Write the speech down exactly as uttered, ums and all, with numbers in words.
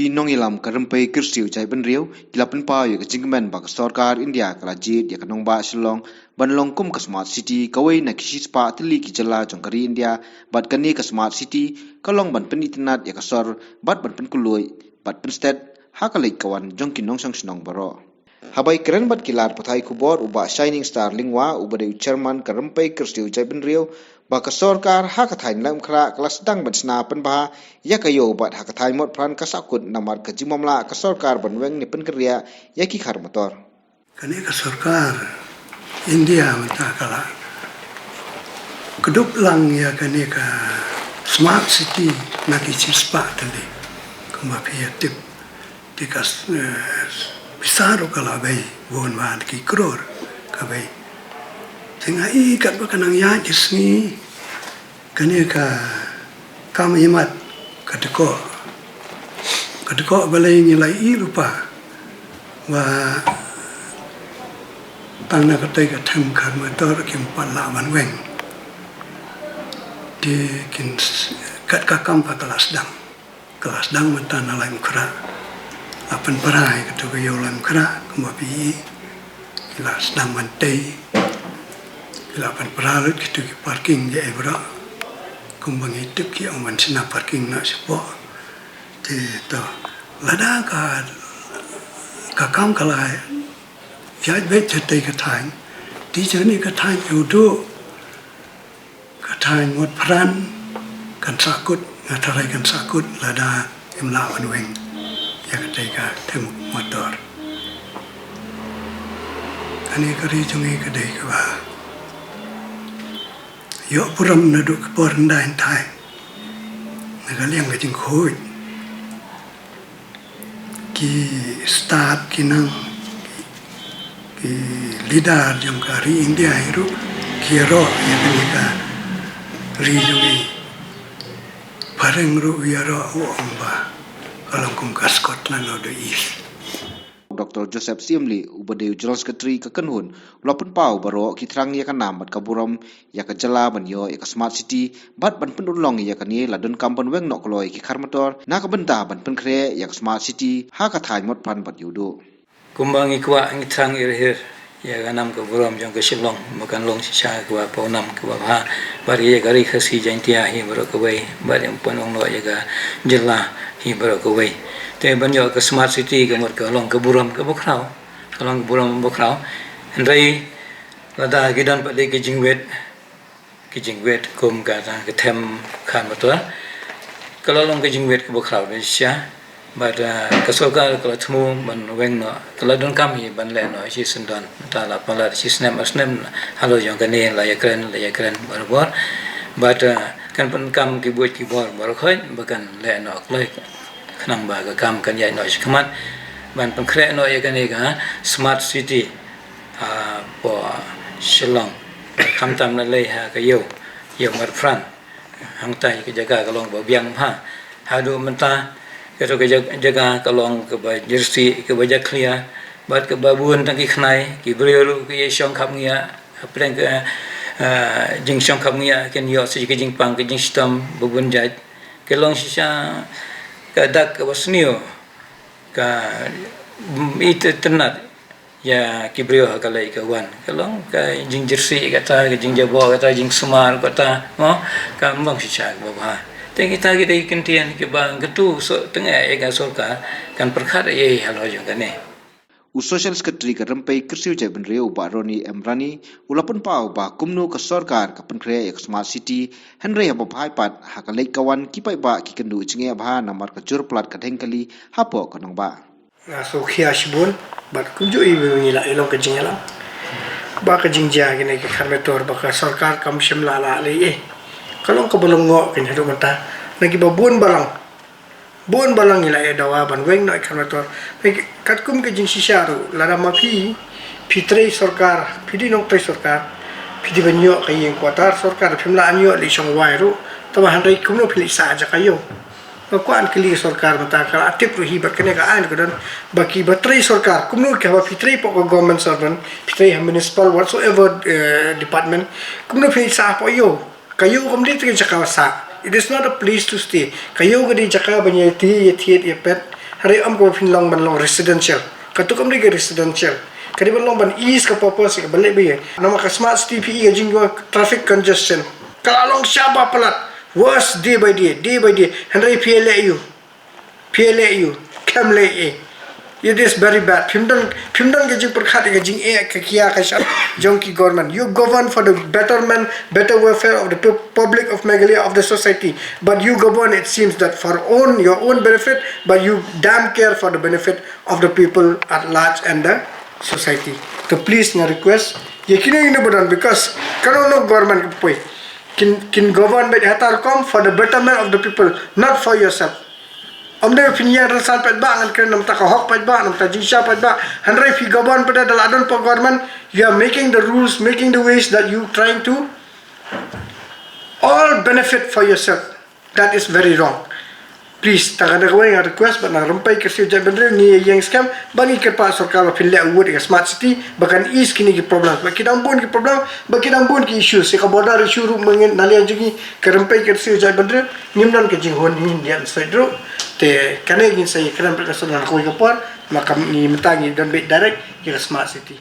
Nongïalam ka Rympei Kyrsiew Jaidbynriew ki la pynpaw ïa ka jingkmen ba ka sorkar India ka la jied ïa ka nongbah Shillong ban long kum ka Smart City, kawei na ki shispah tylli ki jylla jong ka ri India, bad kane ka Smart City ka long ban pynitynnad ïa ka sor bad ban pynkhuid bad pynstet ha ka leit ka wan jong ki nongshong shnong baroh. Haba ïakren bad ki lad pathai khubor, u Bah Shining Star Lyngwa, uba dei u chairman ka Rympei Kyrsiew Jaidbynriew, ba ka sorkar ha ka thaiñ Laitumkhrah ka la sdang ban shna pynbha ïa ka ïew bad ha ka thaiñ Motphran ka sahkut namar ka jingmamlah ka sorkar ban weng ne pynkynriah ïa ki khar motor. Kane ka sorkar India mynta ka la kdup lang ïa kane ka Smart City na ki shispah tylli, kumba phi ïa tip. Te ka, eh, pisa ruh ka la bei bun bha ki klur ka bei. Te nga i katba ka nang ïaid ki sngi, kane ka kam imat ka dkoh. Ka dkoh balei ngi la i lypa ba tang na katei ka them khar motor kim pat lah ban weng. Te kin s-, kat ka kam pat ka la sdang. Ka la sdang mynta na Laitumkhrah. La pynpra ïa katu ka ïew Laitumkhrah, kumba phi i. Ki la sdang ban tei. Ki la pynpra lut kitu ki parking ki ei baroh. Kumba ngi tip ki ong ban shna parking na shapoh. Te to. Lada ka, ka kam ka la ïaid beit shatei ka thaiñ. Te shane ka thaiñ Ïewduh. Ka thaiñ Motphran kan sahkut, nga tharai kan sahkut lada im lah ban weng ïa katei ka them motor. Kane ka ri jong ngi ka dei kaba ïoh burom naduh ka por hyndai hynthai na ka liang ka jingkhuid. Ki stad ki nang, ki leader jong ka ri India hi ruh ki ïaroh ïa kane ka ri jong ngi. Phareng ruh u ïaroh u ong ba ka long kum ka Scotland of the East. Doctor Joseph Syiemlieh, uba dei u General Secretary ka kynhun, u la pynpaw baroh ki thrang ïa ka nam bad ka burom ïa ka jylla ban ïoh ïa ka Smart City, bad ban pynurlong ïa kane la donkam ban weng noh kloi ki khar motor na ka bynta ban pynkhreh ïa ka Smart City ha ka thaiñ Motphran bad Ïewduh. Kumba ngi kwah ngi thrang ïa ka nam ka burom jong ka Shillong ba kan long shisha kaba pawnam kaba bha bad ïa ka ri Khasi Jaiñtia hi baroh kawei bad ïa pynurlong noh ïa ka jylla hi baroh kawei. Te ban ïoh ka Smart City ka mut ka long ka burom kaba khraw, ka long ka burom kaba khraw. Hynrei lada ki don pat de ki jingwit, ki jingwit kum kata ka them khar motor, ka la long ka jingwit kaba khraw da shisha. Bad, ah, ka sorkar ka la thmu ban weng noh, ka la donkam hi ban leh noh shi syndon. Mynta la palat shi snem ar snem halor jong kane la ïakren, la ïakren barabor. Bad, ah, kan pyndonkam ki buit ki bor baroh khoit ba kan leh noh kloi khnang ba ka kam kan ïaid noh shakhmat ban pynkhreh noh ïa kane ka Smart City hapoh Shillong. Khamtam lei ha ka ïew, ïew Motphran. Hangta ka jaka ka long ba biang bha. Haduh mynta kato ka ja-, jaka ka long kaba jyrsieh, kaba jakhlia bad kaba bun tang ki khnai, ki briew ruh ki ïa shong khapngiah. Hapdeng ka, ah, jingshong khapngiah kin ïoh sa ka jingpang, ka jingshitom ba bun jait. Ka long shisha ka dak kaba sniew, ka, mm, itynnad ïa ki briew ha ka leit ka wan. Ka long ka jingjyrsieh kata, ka jingjaboh kata, jingsumar kata, mo, kam long shisha kaba bha. Te kita ki dei ki kyntien kiba kyntu soh tyngeh ïa ka sorkar kan pyrkhat ïa halor jong kane. U Social Secretary ka Rympei Kyrsiew Jaidbynriew, u Bah Ronnie M Rani, u la pynpaw ba kumno ka sorkar ka pynkhreh ïa ka Smart City, hynrei haba phai pat ha ka leit ka wan ki paidbah ki kynduh jingeh bha namar ka jur palat ka dheng kali hapoh ka nongbah. Nga sngewkhia shibun bad kumjuh i ba ngi la ïalong ka jingïalang ba ka jingjia kine ki khar motor ba ka sorkar kam shym la lah leh ei. Ka long kaba lyngngoh kine haduh mynta na kiba bun balang. Bun balang ngi la ïa dawa ban weng noh ki khar motor. Katkum ka jingshisha ruh lada ma phi, phi trei sorkar, phi dei nongtrei sorkar, phi dei ban ïoh ka ïing quarter sorkar, phim lah ban ïoh leh shong wai ruh. Tangba hynrei kumno phi leit sah jaka ïew? Nga kwah ban kylli sorkar mynta, ka la tip ruh hi bad kane ka aiñ ka don ba kiba trei sorkar, kumno ka haba phi trei hapoh ka government servant, phi trei ha municipal whatsoever, eh, department, kumno phi leit sah hapoh ïew? Ka ïew kam dei ka jaka sah. It is not a place to stay. Ka ïew ka dei jaka ban ïa thied, ïa thied, ïa peit. Hynrei ym kaba phin long ban long residential. Katu kam dei ka residential. Ka dei ban long ban ease ka purpose ka ba leh ba ïa. Namar ka smart city phi i ka jingïoh traffic congestion. Ka la long shaba palat. Worse day by day, day by day. Hynrei phi leh ïa u. Phi leh ïa u. Kam leh ïa. It is very bad. Phim don, phim don ka jingpyrkhat ka jing eh ka kia ka sha jong ki government. You govern for the betterment, better welfare of the pub- public of Meghalaya, of the society. But you govern, it seems that for own, your own benefit, but you damn care for the benefit of the people at large and the society. So please, nga request ïa kine kine ba don, because kano no government ka poi. Kin, kin govern bad hatar kom for the betterment of the people, not for yourself. Ym dei phin ïa rasa pat ba ngan kren namar ka hok pat ba, namar jingshisha pat ba. Hynrei phi govern pat da la don pa government, you are making the rules, making the ways that you trying to all benefit for yourself. That is very wrong. Please, ta ka da kawei nga request bad nga rympai ka shu jait bynriew ngi ïeng skhem ba ngi kyrpad sorkar ba phin leh wut ka smart city ba kan ease kine ki problem, ba ki dang bun ki problem, ba ki dang bun ki issues. Ïa ka border issue ruh mynta na liang jong ngi ka rympai ka shu jait bynriew ngim don ka jinghun ngin dian sait ruh. Te kane ngin sa ïa kren bad ka shu na kawei ka por ma kam ngi mynta ngi don bit direct ïa ka smart city.